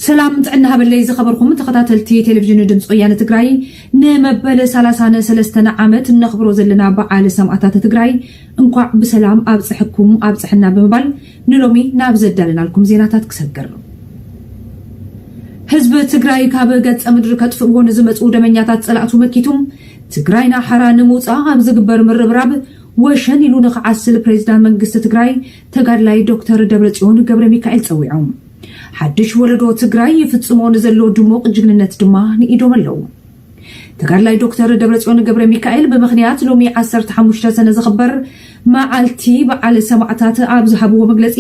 ሰላም ጥዕና ሃበለይ ዝኸበርኩም ተኸታተልቲ ቴሌቪዥን ድምፂ ወያነ ትግራይ፣ ንመበል ሰላሳን ሰለስተን ዓመት እነኽብሮ ዘለና በዓል ሰማእታት ትግራይ እንኳዕ ብሰላም ኣብፅሐኩም ኣብፅሐና ብምባል ንሎሚ ናብ ዘዳለናልኩም ዜናታት ክሰግር። ህዝቢ ትግራይ ካብ ገፀ ምድሪ ከጥፍእዎ ንዝመፁ ደመኛታት ፀላእቱ መኪቱ ትግራይ ናሓራ ንምውፃእ ኣብ ዝግበር ምርብራብ ወሸን ኢሉ ንክዓስል ፕሬዚዳንት መንግስቲ ትግራይ ተጋድላይ ዶክተር ደብረፅዮን ገብረ ሚካኤል ፀዊዖም። ሓድሽ ወለዶ ትግራይ ይፍፅሞ ንዘሎ ድሙቕ ጅግንነት ድማ ንኢዶም ኣለዉ። ተጋድላይ ዶክተር ደብረፅዮን ገብረ ሚካኤል ብምኽንያት ሎሚ ዓሰርተ ሓሙሽተ ሰነ ዝኽበር መዓልቲ በዓል ሰማዕታት ኣብ ዝሃብዎ መግለፂ፣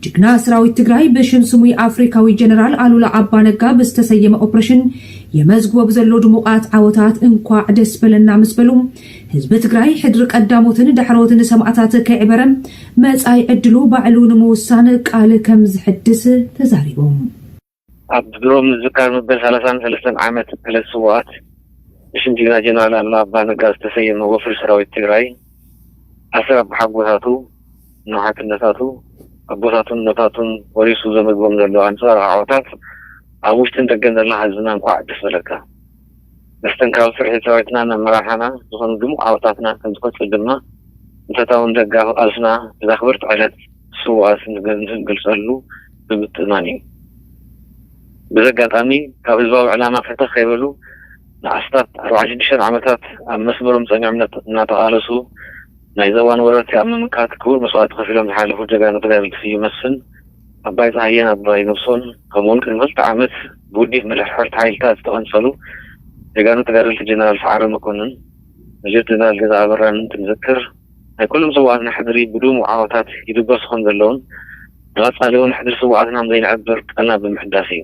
ጅግና ሰራዊት ትግራይ ብሽም ስሙይ ኣፍሪካዊ ጀነራል ኣሉላ ኣባነጋ ብዝተሰየመ ኦፕሬሽን የመዝግቦ ብዘሎ ድሙቓት ዓወታት እንኳዕ ደስ በለና ምስ በሉ፣ ህዝቢ ትግራይ ሕድሪ ቀዳሞትን ዳሕረዎትን ሰማእታት ከይዕበረ መጻኢ ዕድሉ ባዕሉ ንምውሳን ቃል ከም ዝሕድስ ተዛሪቦም። ኣብ ድሮ ምዝካር መበል ሰላሳን ሰለስተን ዓመት ዕለት ስውኣት ብሽም ጅግና ጀነራል ኣሉላ ኣባነጋ ዝተሰየመ ወፍሪ ሰራዊት ትግራይ ኣሰር ኣቦሓጎታቱ፣ ንሓትነታቱ፣ ኣቦታቱን እኖታቱን ወሪሱ ዘመዝጎም ዘሎ ኣንፃር ዓወታት ኣብ ውሽጥን ደገን ዘለና ህዝብና እንኳዕ ደስ በለካ። መስተንክራዊ ስርሒት ሰራዊትናን ኣመራርሓና ዝኾኑ ድሙቕ ዓወታትና ከም ዝቐፅል ድማ ምተታውን ደጋፊ ቃልስና እዛ ክብርቲ ዕለት ስውኣት ንገልፀሉ ብምትእምማን እዩ። በዚ ኣጋጣሚ ካብ ህዝባዊ ዕላማ ፈተኽ ከይበሉ ንኣስታት ኣርባዓን ሽዱሽተን ዓመታት ኣብ መስመሮም ፀኒዖም እናተቓለሱ ናይ ዘዋን ወረርቲ ኣብ ምምካት ክቡር መስዋእቲ ከፊሎም ዝሓለፉ ጀጋኑ ተጋደልቲ ስዩም መስፍን፣ ኣባይ ፀሃየን ኣባይ ነብሶን ከምኡውን ቅድሚ ክልተ ዓመት ብውዲት ምልሕልሕርቲ ሓይልታት ዝተቐንፀሉ ጀጋኑ ተጋደልቲ ጀነራል ሰዓረ መኮንን፣ መጀር ጀነራል ገዛ ኣበራን እንትንዝክር ናይ ኩሎም ስውኣትና ሕድሪ ብድሙቕ ዓወታት ይድበሱ ከም ዘለውን ንቐፃሊ እውን ሕድሪ ስውኣትና ዘይንዕብር ቃልና ብምሕዳስ እዩ።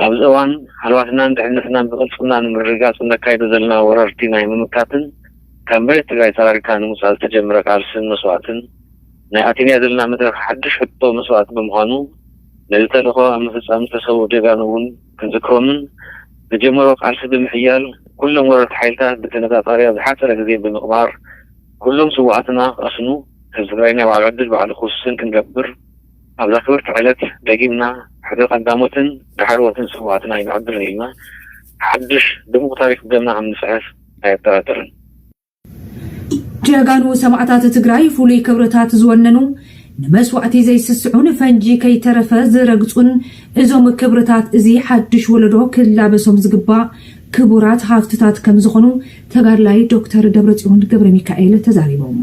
ኣብዚ እዋን ሃለዋትናን ድሕነትናን ብቕልፅምና ንምርግጋፅ እነካይዶ ዘለና ወረርቲ ናይ ምምካትን ካብ መሬት ትግራይ ተራሪካ ንምውፃእ ዝተጀመረ ቃልስን መስዋእትን ናይ ኣቲንያ ዘለና መድረኽ ሓድሽ ሕቶ መስዋእቲ ብምዃኑ ነዚ ተልእኾ ኣብ ምፍፃም ዝተሰውኡ ጀጋኑ እውን ክንዝክሮምን ዝጀመሮ ቃልሲ ብምሕያል ኩሎም ወረርቲ ሓይልታት ብተነፃፃሪ ኣብ ዝሓፀረ ግዜ ብምቕባር ኩሎም ስውኣትና ክቐስኑ ህዝቢ ትግራይ ናይ ባዕሉ ዕድል ባዕሉ ክውስን ክንገብር ኣብዛ ክብርቲ ዕለት ደጊምና ሕድሪ ቀዳሞትን ዳሕረዎትን ስውኣትና ኣይንዕብርን ኢልና ሓድሽ ድሙቕ ታሪክ ብደምና ከም ንፅሕፍ ኣየጠራጥርን። ጀጋኑ ሰማእታት ትግራይ ፍሉይ ክብርታት ዝወነኑ ንመስዋእቲ ዘይስስዑን ፈንጂ ከይተረፈ ዝረግፁን እዞም ክብርታት እዚ ሓድሽ ወለዶ ክላበሶም ዝግባእ ክቡራት ሃፍትታት ከም ዝኾኑ ተጋድላይ ዶክተር ደብረፅዮን ገብረ ሚካኤል ተዛሪቦም።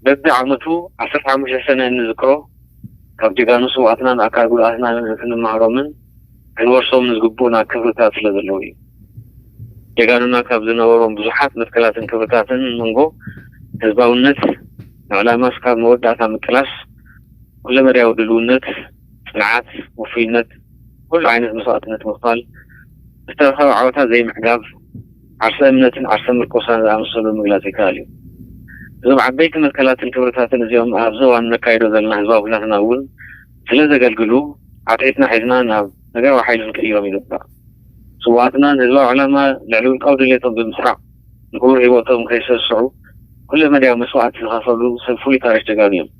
በቢ ዓመቱ ዓሰርተ ሓሙሽተ ሰነ እንዝክሮ ካብ ጀጋኑ ስውኣትናን ኣካል ጉድኣትናን እንመሃሮምን ክንወርሶም ዝግቡእና ክብርታት ስለ ዘለዉ እዩ። ጀጋኑና ካብ ዝነበሮም ብዙሓት መትከላትን ክብርታትን መንጎ ህዝባውነት ንዕላማ እስካብ መወዳእታ ምቅላስ፣ ኩለመዳያዊ ድልውነት፣ ፅንዓት፣ ውፉይነት፣ ኩሉ ዓይነት መስዋእትነት ምኽፋል፣ ዝተረኸበ ዓወታት ዘይምዕጋብ፣ ዓርሰ እምነትን ዓርሰ ምርኮሳን ዝኣመሰሉ ምግላፅ ይከኣል እዩ። እዞም ዓበይቲ መትከላትን ክብርታትን እዚኦም ኣብዚ እዋን ነካይዶ ዘለና ህዝባዊ ኩነትና እውን ስለ ዘገልግሉ ዓትዒትና ሒዝና ናብ ነገራዊ ሓይሊ ክንቅይሮም ይግባእ። ስውኣትና ንህዝባዊ ዕላማ ልዕሊ ውልቃዊ ድሌቶም ብምስራዕ ንክቡር ህይወቶም ከይሰስዑ ኩለ መዳያዊ መስዋእቲ ዝኸፈሉ ሰብ ፍሉይ ታሪክ ጀጋኑ እዮም።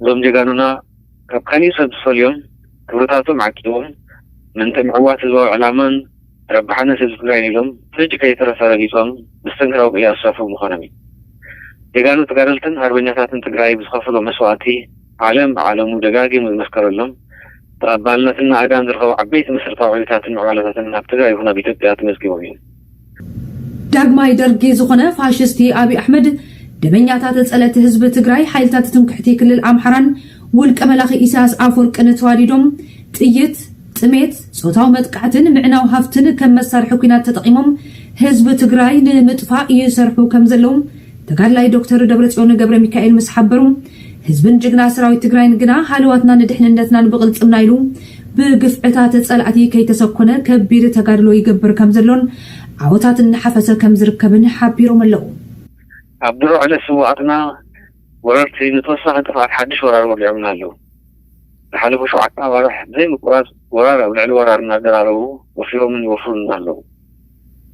እዞም ጀጋኑና ካብ ካሊእ ሰብ ዝፈልዮም ክብርታቶም ዓቂቦም ምእንቲ ምዕዋት ህዝባዊ ዕላማን ረብሓነት ህዝቢ ትግራይን ኢሎም ፍንጭ ከይተረፈ ረጊፆም መስተንክራዊ ቅያ ዝሰፍሩ ምዃኖም እዩ። ጀጋኑ ተጋደልትን ሃርበኛታትን ትግራይ ብዝኸፍሎ መስዋእቲ ዓለም ብዓለሙ ደጋጊሙ ዝመስከረሎም ተቐባልነትን ናእዳን ዝረኸቡ ዓበይቲ መሰረታዊ ዕብየታትን ምዕባለታትን ናብ ትግራይ ይኹን ኣብ ኢትዮጵያ ተመዝጊቦም እዮም። ዳግማይ ደርጊ ዝኾነ ፋሽስቲ ኣብይ ኣሕመድ ደመኛታት ጸለቲ ህዝቢ ትግራይ፣ ሓይልታት ትምክሕቲ ክልል ኣምሓራን ውልቀ መላኺ ኢሳያስ ኣፈወርቅን ተዋዲዶም ጥይት፣ ጥሜት፣ ጾታዊ መጥቃዕትን ምዕናው ሃፍትን ከም መሳርሒ ኲናት ተጠቒሞም ህዝቢ ትግራይ ንምጥፋእ ይሰርሑ ከም ዘለዉ ተጋድላይ ዶክተር ደብረጽዮን ገብረ ሚካኤል ምስ ሓበሩ፣ ህዝብን ጅግና ሰራዊት ትግራይን ግና ሃለዋትናን ድሕንነትናን ብቕልጽምና ኢሉ ብግፍዕታት ጸላእቲ ከይተሰኮነ ከቢድ ተጋድሎ ይገብር ከም ዘሎን ዓወታት እናሓፈሰ ከም ዝርከብን ሓቢሮም ኣለዉ። ኣብ ድሮ ዕለት ስውኣትና ወረርቲ ንተወሳኺ ጥፍኣት ሓድሽ ወራር ወሊዖምና ኣለዉ። ዝሓለፉ ሸውዓተ ኣዋርሕ ብዘይ ምቁራፅ ወራር ኣብ ልዕሊ ወራር እናደራረቡ ወፊሮምን ይወፍሩን ኣለዉ።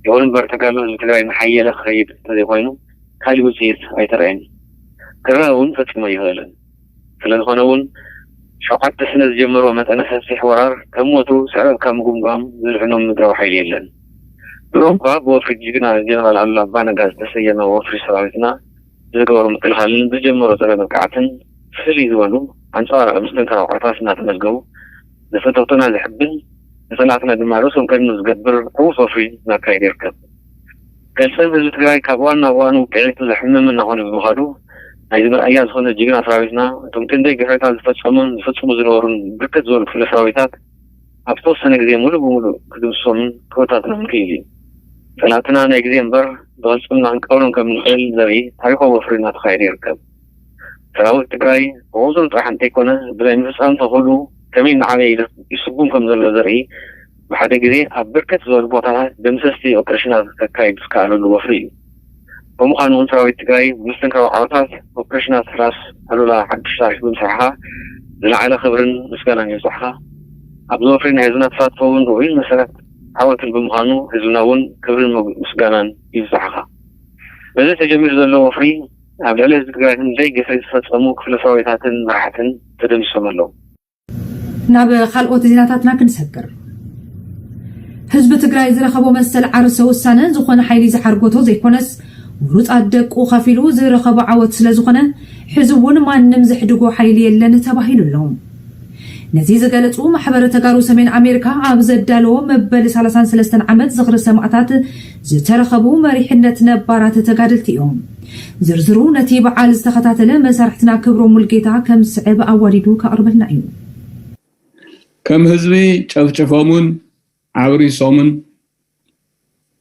ይኹን እምበር ተጋድሎ ህዝቢ ትግራይ እናሓየለ ክኸይድ እንተዘይኮይኑ ካሊእ ውፅኢት ኣይተረኣየን። ክረአ እውን ፈፂሙ ኣይኽእልን። ስለዝኾነ እውን ሸውዓተ ሰነ ዝጀመርዎ መጠነ ሰፊሕ ወራር ከም ሞቱ ስዕረብ ካብ ምጉምጓም ዝድሕኖም ምድራዊ ሓይሊ የለን። ብሮም ከኣ ብወፍሪ ጅግና ጀነራል ኣሉላ ኣባነጋ ዝተሰየመ ወፍሪ ሰራዊትና ብዝገበሮ ምክልኻልን ብዝጀመሮ ጸረ መጥቃዕትን ፍልይ ዝበሉ ኣንጻር ምስትንካር ኣቑሑታት እናተመዝገቡ ንፈተውትና ዘሕብን ንጸላእትና ድማ ርእሶም ከድኑ ዝገብር ዕዉት ወፍሪ እናካየደ ይርከብ። ገልጸን ህዝቢ ትግራይ ካብ እዋን ናብ እዋን ውቅዒቱ ዘሕምም እናኾነ ብምኻዱ ናይዚ መርኣያ ዝኾነ ጅግና ሰራዊትና እቶም ክንደይ ግፍዕታት ዝፈጸሙን ዝፈጽሙ ዝነበሩን ብርክት ዝበሉ ክፍለ ሰራዊታት ኣብ ዝተወሰነ ግዜ ሙሉእ ብሙሉእ ክድምስሶምን ክበታተኖምን ክኢሉ እዩ። ጸላእትና ናይ ግዜ እምበር ብቕልጽምና ክንቀብሮም ከም ንኽእል ዘርኢ ታሪኻዊ ወፍሪ እናተኻየደ ይርከብ። ሰራዊት ትግራይ ብቑጽሪ ጥራሕ እንተይኮነ ብናይ ምፍጻም ተኽእሉ ከመይ እናዓበየ ይስጉም ከም ዘሎ ዘርኢ ብሓደ ግዜ ኣብ ብርክት ዝበሉ ቦታታት ደምሰስቲ ኦፕሬሽናት ከካይድ ዝከኣለሉ ወፍሪ እዩ። ብምዃኑ እውን ሰራዊት ትግራይ ብምስትንካር ዓወታት ኦፕሬሽናት ራስ ኣሉላ ሓድሽ ታሪክ ብምስራሕኻ ዝለዓለ ክብርን ምስጋናን ይብጻሕኻ። ኣብዚ ወፍሪ ናይ ህዝብና ተሳትፎ እውን ርኡይን መሰረት ዓወትን ብምዃኑ ህዝብና እውን ክብርን ምስጋናን ይብጻሕኻ። በዚ ተጀሚሩ ዘሎ ወፍሪ ኣብ ልዕሊ ህዝቢ ትግራይ ክንደይ ግፍዒ ዝፈጸሙ ክፍለ ሰራዊታትን መራሕትን ተደምሲሶም ኣለዉ። ናብ ካልኦት ዜናታትና ክንሰግር። ህዝቢ ትግራይ ዝረኸቦ መሰል ዓርሰ ውሳነ ዝኾነ ሓይሊ ዝሓርጎቶ ዘይኮነስ ምሩፃት ደቁ ከፊሉ ዝረኸቦ ዓወት ስለ ዝኾነ ሕዚ እውን ማንም ዘሕድጎ ሓይሊ የለን ተባሂሉ ኣሎ። ነዚ ዝገለፁ ማሕበረ ተጋሩ ሰሜን ኣሜሪካ ኣብ ዘዳለዎ መበል ሰላሳን ሰለስተን ዓመት ዝኽሪ ሰማእታት ዝተረኸቡ መሪሕነት ነባራት ተጋደልቲ እዮም። ዝርዝሩ ነቲ በዓል ዝተኸታተለ መሳርሕትና ክብሮም ሙልጌታ ከም ዝስዕብ ኣዋዲዱ ከቕርበልና እዩ። ከም ህዝቢ ጨፍጭፎምን ዓብሪሶምን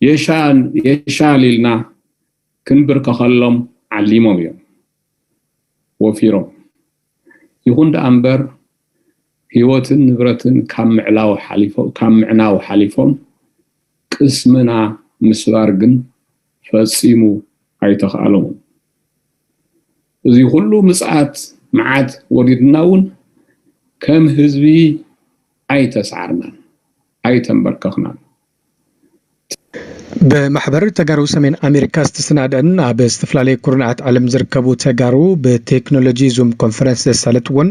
የሻን የሻል ኢልና ክንብርከኸሎም ዓሊሞም እዮም ወፊሮም። ይኹን ደኣ እምበር ህይወትን ንብረትን ካብ ምዕላው ሓሊፎም ካብ ምዕናው ሓሊፎም ቅስምና ምስባር ግን ፈጺሙ ኣይተኻእሎምን። እዚ ኩሉ ምጽኣት መዓት ወሪድና እውን ከም ህዝቢ ኣይተሳዕርናን ኣይተንበርከኽናን። ብማሕበር ተጋሩ ሰሜን ኣሜሪካ ዝተሰናደአን ኣብ ዝተፈላለዩ ኩርናዓት ዓለም ዝርከቡ ተጋሩ ብቴክኖሎጂ ዙም ኮንፈረንስ ዘሳለጥዎን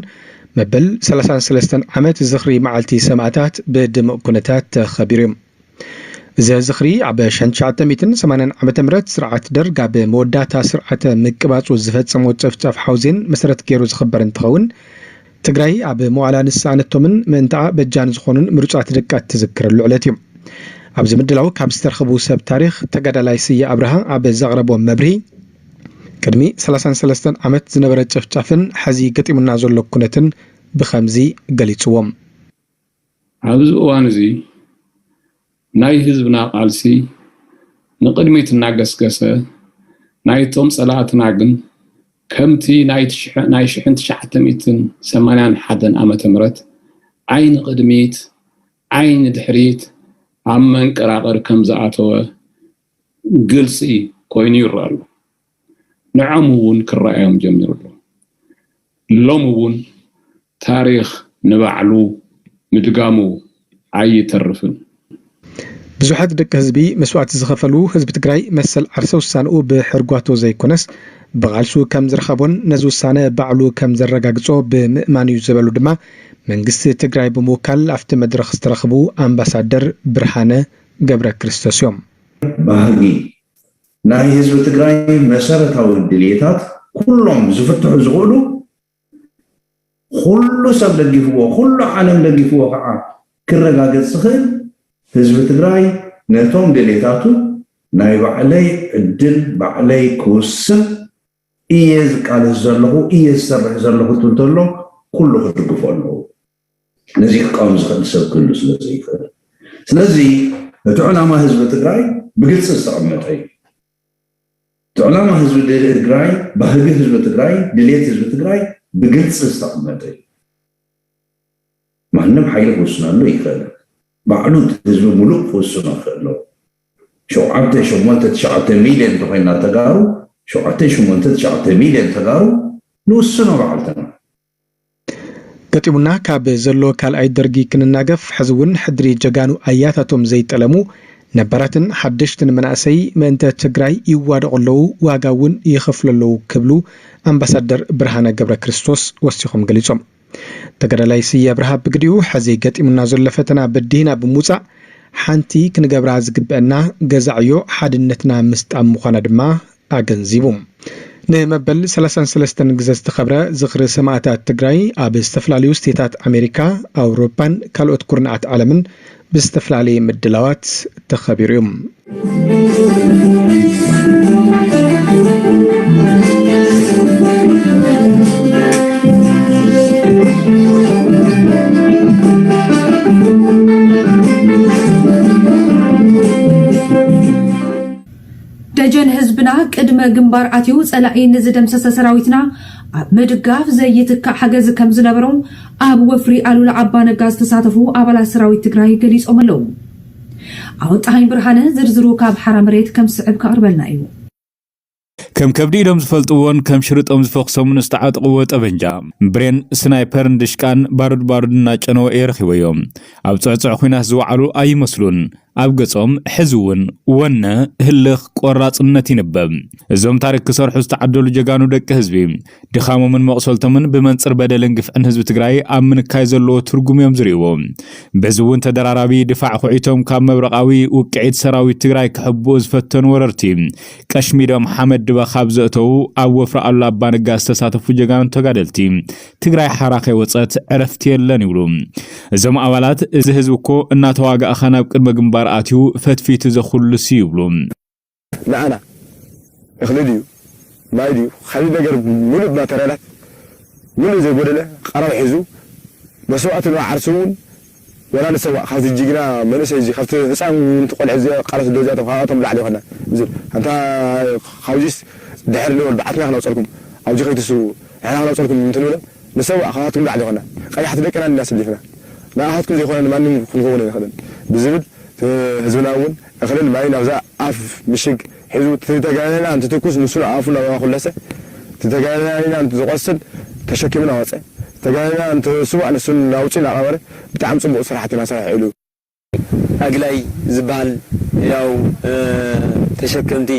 መበል ሰላሳን ሰለስተን ዓመት ዝኽሪ መዓልቲ ሰማእታት ብድሙቕ ኩነታት ተኸቢሩ እዩ። እዚ ዝኽሪ ኣብ ሸንትሽዓተ ሚእትን ሰማንያን ዓመተ ምህረት ስርዓት ደርግ ኣብ መወዳእታ ስርዓተ ምቅባጹ ዝፈጸሞ ጨፍጫፍ ሓውዜን መሰረት ገይሩ ዝኽበር እንትኸውን ትግራይ ኣብ መዋላ ንስኣነቶምን ምእንታኣ በጃን ዝኾኑን ምሩጻት ደቃ እትዝክረሉ ዕለት እዩ። ኣብዚ ምድላው ካብ ዝተረኸቡ ሰብ ታሪኽ ተጋዳላይ ስየ ኣብርሃ ኣብ ዘቕረቦ መብርሂ ቅድሚ ሰላሳን ሰለስተን ዓመት ዝነበረ ጨፍጫፍን ሐዚ ገጢሙና ዘሎ ኩነትን ብኸምዚ ገሊፅዎም። ኣብዚ እዋን እዚ ናይ ህዝብና ቃልሲ ንቕድሚት እናገስገሰ ናይቶም ጸላእትና ግን ከምቲ ናይ ሽሕን ትሽዓተ ሚእትን ሰማንያን ሓደን ዓመተ ምህረት ዓይኒ ቅድሚት ዓይኒ ድሕሪት ኣብ መንቀራቐር ከም ዝኣተወ ግልፂ ኮይኑ ይረኣ ኣሎ። ንዖም እውን ክረኣዮም ጀሚሩ ኣሎ። ሎም እውን ታሪኽ ንባዕሉ ምድጋሙ ኣይተርፍን። ብዙሓት ደቂ ህዝቢ መስዋእቲ ዝኸፈሉ ህዝቢ ትግራይ መሰል ዓርሰ ውሳንኡ ብሕርጓቶ ዘይኮነስ ብቓልሱ ከም ዝረኸቦን ነዚ ውሳነ ባዕሉ ከም ዘረጋግጾ ብምእማን እዩ ዝበሉ ድማ መንግስቲ ትግራይ ብምውካል ኣብቲ መድረኽ ዝተረኽቡ ኣምባሳደር ብርሃነ ገብረ ክርስቶስ እዮም። ባህጊ ናይ ህዝቢ ትግራይ መሰረታዊ ድልየታት ኩሎም ዝፍትሑ ዝኽእሉ ኩሉ ሰብ ደጊፍዎ ኩሉ ዓለም ደጊፍዎ ከዓ ክረጋገፅ ዝኽእል ህዝቢ ትግራይ ነቶም ድልየታቱ ናይ ባዕለይ ዕድል ባዕለይ ክውስን እየ ዝቃለስ ዘለኹ እየ ዝሰርሕ ዘለኹ እንተሎ ኩሉ ክድግፎ ኣለዎ። ነዚ ክቃወም ዝኽእል ሰብ ክህሉ ስለ ዘይኽእል ስለዚ እቲ ዕላማ ህዝቢ ትግራይ ብግልፂ ዝተቐመጠ እዩ። እቲ ዕላማ ህዝቢ ትግራይ ባህጊ ህዝቢ ትግራይ ድልየት ህዝቢ ትግራይ ብግልፂ ዝተቐመጠ እዩ። ማንም ሓይሊ ክውስነሉ ይኽእል ባዕሉ ህዝቢ ሙሉእ ክውስኖ ይኽእል ኣለዎ። ሸውዓተ ሸሞንተ ትሽዓተ ሚልዮን እንተኮይና ተጋሩ ሸውዓተ ሸሞንተ ትሽዓተ ሚልዮን ተጋሩ ንውስኖ ባዕልትና። ገጢሙና ካብ ዘሎ ካልኣይ ደርጊ ክንናገፍ ሕዚ እውን ሕድሪ ጀጋኑ ኣያታቶም ዘይጠለሙ ነባራትን ሓደሽትን መናእሰይ ምእንተ ትግራይ ይዋደቑ ኣለዉ ዋጋ እውን ይኸፍሉ ኣለዉ ክብሉ ኣምባሳደር ብርሃነ ገብረ ክርስቶስ ወሲኾም ገሊጾም። ተጋዳላይ ስየ ኣብርሃ ብግዲኡ፣ ሕዚ ገጢሙና ዘሎ ፈተና በዲህና ብምውጻእ፣ ሓንቲ ክንገብራ ዝግበአና ገዛ ዕዮ ሓድነትና ምስጣም ምዃና ድማ ኣገንዚቡ። ንመበል ሰላሳን ሰለስተን ግዘ ዝተኸብረ ዝኽሪ ሰማእታት ትግራይ ኣብ ዝተፈላለዩ ስቴታት ኣሜሪካ፣ ኣውሮፓን ካልኦት ኩርናዓት ዓለምን ብዝተፈላለየ ምድላዋት ተኸቢሩ እዩ። ደጀን ህዝብና ቅድመ ግንባር ኣትዩ ጸላኢ ንዝደምሰሰ ሰራዊትና ኣብ ምድጋፍ ዘይትካእ ሓገዝ ከም ዝነበሮ ኣብ ወፍሪ ኣሉላ ኣባ ነጋ ዝተሳተፉ ኣባላት ሰራዊት ትግራይ ገሊጾም ኣለዉ። ኣወጣሃኝ ብርሃነ ዝርዝሩ ካብ ሓራ መሬት ከም ዝስዕብ ከቕርበልና እዩ። ከም ከብዲ ኢዶም ዝፈልጥዎን ከም ሽርጦም ዝፈኽሶምን ዝተዓጠቕዎ ጠበንጃ፣ ብሬን፣ ስናይፐርን ድሽቃን ባሩድ ባሩድ እናጨነወ እየ ረኺበዮም። ኣብ ጽዕጽዕ ኹናት ዝወዓሉ ኣይመስሉን። ኣብ ገጾም ሕዚ እውን ወነ፣ ህልኽ፣ ቆራጽነት ይንበብ። እዞም ታሪክ ክሰርሑ ዝተዓደሉ ጀጋኑ ደቂ ህዝቢ፣ ድኻሞምን መቕሰልቶምን ብመንጽር በደልን ግፍዕን ህዝቢ ትግራይ ኣብ ምንካይ ዘለዎ ትርጉም እዮም ዝርእይዎ። በዚ እውን ተደራራቢ ድፋዕ ኩዒቶም ካብ መብረቓዊ ውቅዒት ሰራዊት ትግራይ ክሕብኡ ዝፈተኑ ወረርቲ ቀሽሚዶም ሓመድ ድበ ካብ ዘእተዉ ኣብ ወፍሪ ኣሉላ ኣባ ነጋ ዝተሳተፉ ጀጋኑ ተጋደልቲ ትግራይ ሓራ ከይወፀት ዕረፍቲ የለን ይብሉ። እዞም ኣባላት እዚ ህዝቢ እኮ እናተዋጋእኻ ናብ ቅድመ ግንባር ኣትዩ ፈትፊቱ ዘኹልስ እዩ ይብሉ። ንኣና እኽሊ ድዩ ማይ ድዩ ካሊእ ነገር ምሉእ ማተርያላት ምሉእ ዘይጎደለ ቀረብ ሒዙ መስዋእቲ ንዓርሱ እውን ወላ ንሰዋእ ካብቲ ጅግና መንእሰይ እዚ ካብቲ ህፃን እውን ቆልዕ እዚ ቃለስ ዶ እዚኣቶም ካብኣቶም ላዕሊ ይኾና እዚ ኣንታ ካብዚስ ድሕር ንበል ብዓትና ክነውፀልኩም ኣብዚ ከይትስዉ ንሕና ክነውፀልኩም እንትንብሎም ንሰዋእ ካብኣትኩም ላዕሊ ይኾና ቀያሕቲ ደቅና እናስሊፍና ንኣኻትኩም ዘይኮነ ንማንም ክንኸውን ኣይንኽእልን ብዝብል ህዝብና እውን እኽልን ማይን ኣብዛ ኣፍ ምሽግ ሒዙ ተጋዳላይና እንትትኩስ ንሱ ንኣፉ እናበባ ኩለሰ ተጋዳላይና ዝቆስል ተሸኪሙ እናወፀ ተጋዳላይና እንትስዋእ ንሱ እናውፅኡ እናቐበረ ብጣዕሚ ፅቡቕ ስራሕቲ እናሰርሐ ኢሉ። ኣግላይ ዝበሃል ያው ተሸከምቲ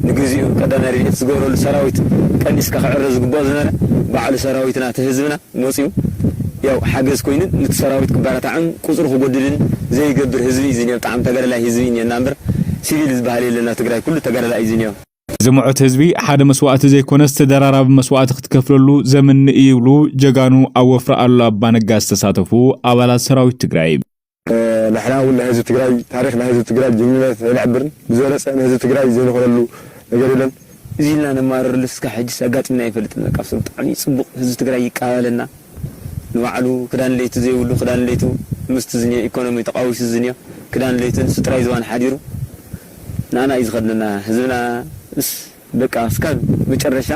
ንግዚኡ ቀዳማይ ረድኤት ዝገብረሉ ሰራዊት ቀኒስካ ክዕረ ዝግብኦ ዝነበረ ባዕሉ ሰራዊትና እቲ ህዝብና መፅዩ ያው ሓገዝ ኮይኑ ንቲ ሰራዊት ክበረታዕን ቁፅሩ ክጎድልን ዘይገብር ህዝቢ እዩ ዝኒኦ። ብጣዕሚ ተጋዳላይ ህዝቢ እዩ እኒኦና እምበር ሲቪል ዝበሃል የለና። ትግራይ ኩሉ ተጋዳላይ እዩ ዝኒኦ። እዚ ምዑት ህዝቢ ሓደ መስዋእቲ ዘይኮነስ ተደራራቢ መስዋእቲ ክትከፍለሉ ዘምኒ እዩ ይብሉ ጀጋኑ ኣብ ወፍሪ ኣሉላ ኣባነጋ ዝተሳተፉ ኣባላት ሰራዊት ትግራይ። ንሕና እውን ናይ ህዝቢ ትግራይ ታሪክ ናይ ህዝቢ ትግራይ ጅግንነት ኣይንዕብርን ብዝበለፀ ንህዝቢ ትግራይ ዘይንኾነሉ ነገር የለን። እዚ ኢልና ነማርርሉ እስካብ ሕጅስ ኣጋጢምና ኣይፈልጥን። በቃ ብጣዕሚ ፅቡቕ ህዝቢ ትግራይ ይቀባበለና። ንባዕሉ ክዳን ለይቲ ዘይብሉ ክዳን ለይቱ ምስቲ ዝኒኦ ኢኮኖሚ ተቃዊሱ ዝኒኦ ክዳን ለይቱ ንሱ ጥራይ ዝባን ሓዲሩ ንኣና እዩ ዝኸድነና ህዝብና ምስ በቃ እስካብ መጨረሻ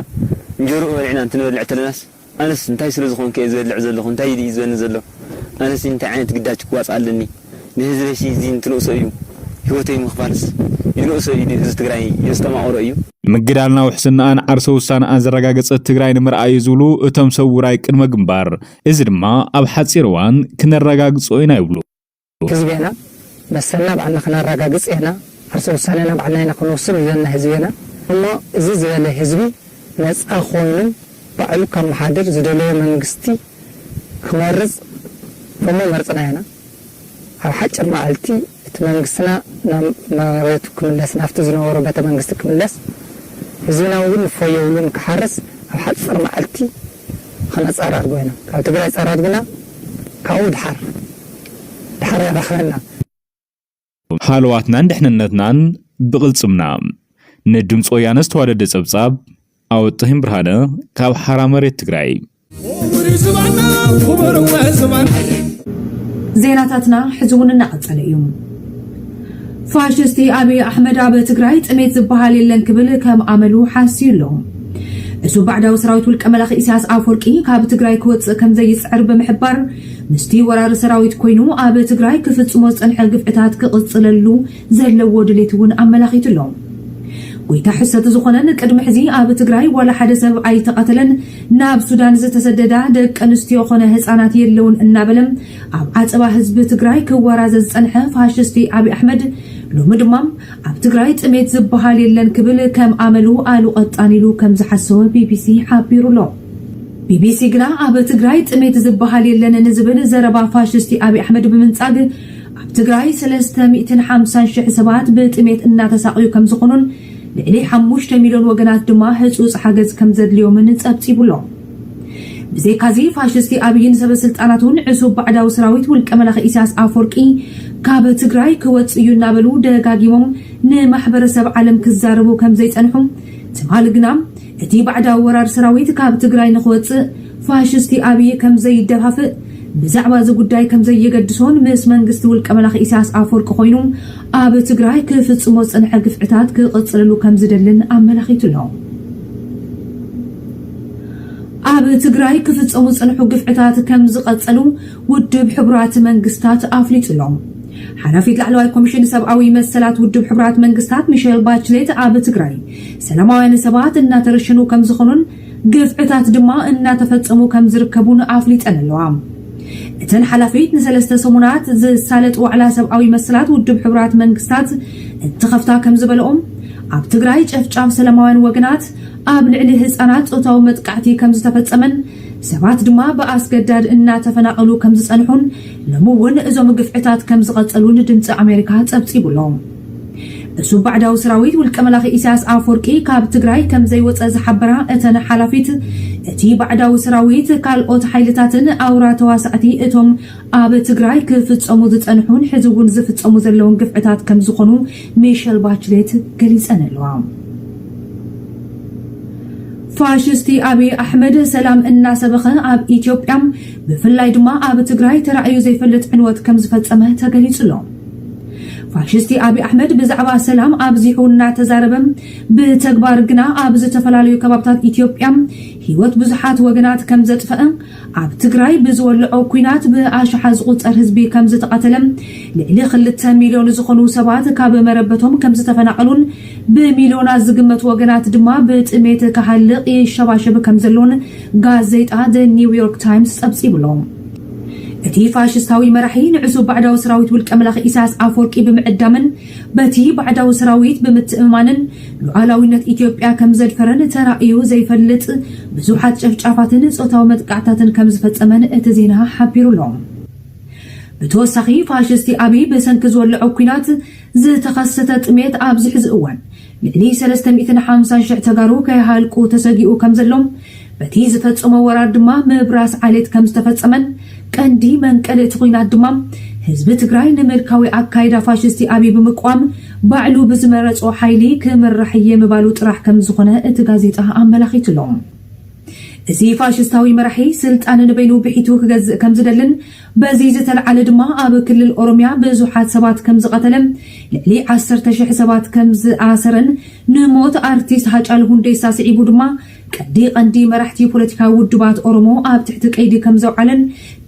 እንጀርኡ በሊዕና እንትንበልዕ ተለናስ ኣነስ እንታይ ስለ ዝኾንኩ እየ ዝበልዕ ዘለኹ እንታይ ድዩ ዝበኒ ዘሎ ኣነስ እንታይ ዓይነት ግዳጅ ክዋፅ ኣለኒ ንህዝበይ ሲ እዚ እንትንእሶ እዩ ህይወተይ ምኽፋልስ ይንእሶ እዩ ህዝቢ ትግራይ የስተማቕሮ እዩ። ምግዳልና ውሕስናኣን ዓርሰ ውሳነኣን ዘረጋገፀት ትግራይ ንምርኣይ እዩ ዝብሉ እቶም ሰብ ውራይ ቅድመ ግንባር። እዚ ድማ ኣብ ሓፂር እዋን ክነረጋግፆ ኢና ይብሉ። ህዝቢ ኢና፣ መሰልና ባዕልና ክነረጋግፅ ኢና፣ ዓርሰ ውሳነና ባዕልና ኢና ክንውስን ዘለና ህዝቢ ኢና። እሞ እዚ ዝበለ ህዝቢ ነፃ ኮይኑ ባዕሉ ከመሓድር ዝደለዮ መንግስቲ ክመርፅ እሞ መርፅና ኢና። ኣብ ሓጭር መዓልቲ እቲ መንግስትና ናብ መሬቱ ክምለስ፣ ናብቲ ዝነበሮ ቤተ መንግስቲ ክምለስ፣ ህዝብና እውን ንፎ የብሉን ክሓርስ ኣብ ሓፂር መዓልቲ ኸነፀራርጎ ኢና። ካብ ትግራይ ፀራርግና ካብኡ ድሓር ድሓር ያራኽበና። ሃለዋትናን ድሕንነትናን ብቕልፅምና። ንድምፂ ወያነ ዝተዋደደ ፀብፃብ ኣወጥሂም ብርሃነ ካብ ሓራ መሬት ትግራይ። ዜናታትና ሕዚ እውን እናቐጸለ እዩ። ፋሽስቲ ኣብይ ኣሕመድ ኣብ ትግራይ ጥሜት ዝበሃል የለን ክብል ከም ኣመሉ ሓስዩ ኣሎ። እሱ ባዕዳዊ ሰራዊት ውልቀ መላኺ ኢሳያስ ኣፈወርቂ ካብ ትግራይ ክወፅእ ከም ዘይፅዕር ብምሕባር ምስቲ ወራሪ ሰራዊት ኮይኑ ኣብ ትግራይ ክፍፅሞ ዝፀንሐ ግፍዕታት ክቕፅለሉ ዘለዎ ድሌት እውን ኣመላኺቱ ኣሎ። ጎይታ ሕሰት ዝኾነን ቅድሚ ሕዚ ኣብ ትግራይ ዋላ ሓደ ሰብ ኣይተቐተለን፣ ናብ ሱዳን ዝተሰደዳ ደቂ ኣንስትዮ ኾነ ህፃናት የለውን እናበለ ኣብ ዓፀባ ህዝቢ ትግራይ ክወራዘ ዝፀንሐ ፋሽስቲ ኣብይ ኣሕመድ ሎሚ ድማ ኣብ ትግራይ ጥሜት ዝበሃል የለን ክብል ከም ኣመሉ ኣሉ ቀጣን ኢሉ ከም ዝሓሰወ ቢቢሲ ሓቢሩ ኣሎ። ቢቢሲ ግና ኣብ ትግራይ ጥሜት ዝበሃል የለን ንዝብል ዘረባ ፋሽስቲ ኣብይ ኣሕመድ ብምንጻግ፣ ኣብ ትግራይ ሰለስተ ሚእትን ሓምሳን ሽሕ ሰባት ብጥሜት እናተሳቕዩ ከም ዝኾኑን ልዕሊ ሓሙሽተ ሚልዮን ወገናት ድማ ህጹጽ ሓገዝ ከም ዘድልዮምን ጸብጺቡሎ። ብዘይካዚ ፋሽስቲ ኣብይን ሰበ ስልጣናቱን ዕሱብ ባዕዳዊ ሰራዊት ውልቀ መላኺ ኢሳያስ ኣፈወርቂ ካብ ትግራይ ክወጽእ እዩ እናበሉ ደጋጊሞም ንማሕበረሰብ ዓለም ክዛረቡ ከም ዘይጸንሑ፣ ትማሊ ግና እቲ ባዕዳዊ ወራር ሰራዊት ካብ ትግራይ ንኽወጽእ ፋሽስቲ ኣብይ ከም ዘይደፋፍእ፣ ብዛዕባ እዚ ጉዳይ ከም ዘየገድሶን ምስ መንግስቲ ውልቀ መላኺ ኢሳያስ ኣፈወርቂ ኮይኑ ኣብ ትግራይ ክፍጽሞ ዝጸንሐ ግፍዕታት ክቕጽለሉ ከም ዝደልን ኣመላኺቱ ኣሎ። ኣብ ትግራይ ክፍጸሙ ዝጸንሑ ግፍዕታት ከም ዝቐጸሉ ውድብ ሕቡራት መንግስታት ኣፍሊጡ ኣሎ። ሓላፊት ላዕለዋይ ኮሚሽን ሰብኣዊ መሰላት ውድብ ሕቡራት መንግስታት ሚሸል ባችሌት ኣብ ትግራይ ሰላማውያን ሰባት እናተረሸኑ ከም ዝኾኑን ግፍዕታት ድማ እናተፈጸሙ ከም ዝርከቡን ኣፍሊጠን ኣለዋ። እተን ሓላፊት ንሰለስተ ሰሙናት ዝሳለጥ ዋዕላ ሰብኣዊ መሰላት ውድብ ሕቡራት መንግስታት እንትኸፍታ ከም ዝበለኦም፣ ኣብ ትግራይ ጨፍጫፍ ሰላማውያን ወገናት፣ ኣብ ልዕሊ ህፃናት ጾታዊ መጥቃዕቲ ከም ዝተፈጸመን ሰባት ድማ ብኣስገዳድ እናተፈናቐሉ ከም ዝጸንሑን፣ ሎሚ እውን እዞም ግፍዕታት ከም ዝቐጸሉ ንድምፂ ኣሜሪካ ጸብጺቡ ኣሎ። እሱ ባዕዳዊ ሰራዊት ውልቀ መላኺ ኢሳያስ ኣፈወርቂ ካብ ትግራይ ከም ዘይወፀ ዝሓበራ እተን ሓላፊት፣ እቲ ባዕዳዊ ሰራዊት ካልኦት ሓይልታትን ኣውራ ተዋሳእቲ እቶም ኣብ ትግራይ ክፍጸሙ ዝጸንሑን ሕዚ እውን ዝፍጸሙ ዘለውን ግፍዕታት ከም ዝኾኑ ሚሸል ባችሌት ገሊጸን ኣለዋ። ፋሽስቲ ኣብይ ኣሕመድ ሰላም እናሰበኸ ኣብ ኢትዮጵያ ብፍላይ ድማ ኣብ ትግራይ ተራእዩ ዘይፈልጥ ዕንወት ከም ዝፈጸመ ተገሊጹ ኣሎ። ፋሽስቲ ኣብይ ኣሕመድ ብዛዕባ ሰላም ኣብዚሑ እናተዛረበ፣ ብተግባር ግና ኣብ ዝተፈላለዩ ከባብታት ኢትዮጵያ ህይወት ብዙሓት ወገናት ከም ዘጥፈአ፣ ኣብ ትግራይ ብዝወልዖ ኲናት ብኣሽሓት ዝቑጸር ህዝቢ ከም ዝተቐተለ፣ ልዕሊ ክልተ ሚልዮን ዝኾኑ ሰባት ካብ መረበቶም ከም ዝተፈናቐሉን ብሚልዮናት ዝግመቱ ወገናት ድማ ብጥሜት ክሃልቕ ይሸባሸብ ከም ዘሎን ጋዜጣ The New York Times ጸብጺቡ ኣሎ። እቲ ፋሽስታዊ መራሒ ንዕሱብ ባዕዳዊ ሰራዊት ውልቀ መላኺ ኢሳያስ ኣፈወርቂ ብምዕዳምን በቲ ባዕዳዊ ሰራዊት ብምትእምማንን ሉዓላዊነት ኢትዮጵያ ከም ዘድፈረን ተራእዩ ዘይፈልጥ ብዙሓት ጨፍጫፋትን ጾታዊ መጥቃዕታትን ከም ዝፈጸመን እቲ ዜና ሓቢሩ ኣሎ። ብተወሳኺ ፋሽስቲ ኣብይ ብሰንኪ ዝወልዖ ኲናት ዝተኸሰተ ጥሜት ኣብዚ ሕዚ እዋን ልዕሊ ሰለስተ ሚእትን ሓምሳን ሽሕ ተጋሩ ከይሃልቁ ተሰጊኡ ከም ዘሎም፣ በቲ ዝፈጸሞ ወራር ድማ ምብራስ ዓሌት ከም ዝተፈጸመን፣ ቀንዲ መንቀሊ እቲ ኲናት ድማ ህዝቢ ትግራይ ንምልካዊ ኣካይዳ ፋሽስቲ ኣብይ ብምቋም ባዕሉ ብዝመረጾ ሓይሊ ክምራሕ እየ ምባሉ ጥራሕ ከም ዝኾነ እቲ ጋዜጣ ኣመላኺቱ ኣሎ። እዚ ፋሽስታዊ መራሒ ስልጣን ንበይኑ ብሒቱ ክገዝእ ከም ዝደልን በዚ ዝተልዓለ ድማ ኣብ ክልል ኦሮምያ ብዙሓት ሰባት ከም ዝቐተለን ልዕሊ ዓሰርተ ሽሕ ሰባት ከም ዝኣሰረን ንሞት ኣርቲስት ሃጫሉ ሁንዴሳ ስዒቡ ድማ ቀዲ ቀንዲ መራሕቲ ፖለቲካዊ ውድባት ኦሮሞ ኣብ ትሕቲ ቀይዲ ከም ዘውዓለን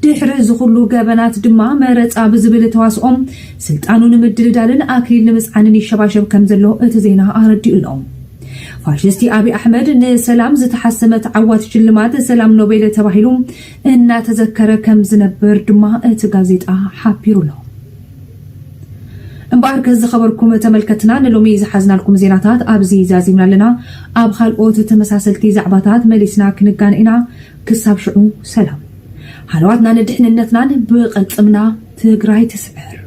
ድሕሪ እዚ ኩሉ ገበናት ድማ መረፃ ብዝብል ተዋስኦም ስልጣኑ ንምድልዳልን ኣክሊል ንምፅዓንን ይሸባሸብ ከም ዘሎ እቲ ዜና ኣረዲኡ ኣሎ። ፋሽስቲ ኣብይ ኣሕመድ ንሰላም ዝተሓሰመ ተዓዋቲ ሽልማት ሰላም ኖቤል ተባሂሉ እናተዘከረ ከም ዝነብር ድማ እቲ ጋዜጣ ሓቢሩ ኣሎ። እምበኣርከ ዝኸበርኩም ተመልከትና ንሎሚ ዝሓዝናልኩም ዜናታት ኣብዚ ዛዚምና ኣለና። ኣብ ካልኦት ተመሳሰልቲ ዛዕባታት መሊስና ክንጋነ ኢና። ክሳብ ሽዑ ሰላም። ሃለዋትና ንድሕንነትናን ብቐልጽምና ትግራይ ትስዕር።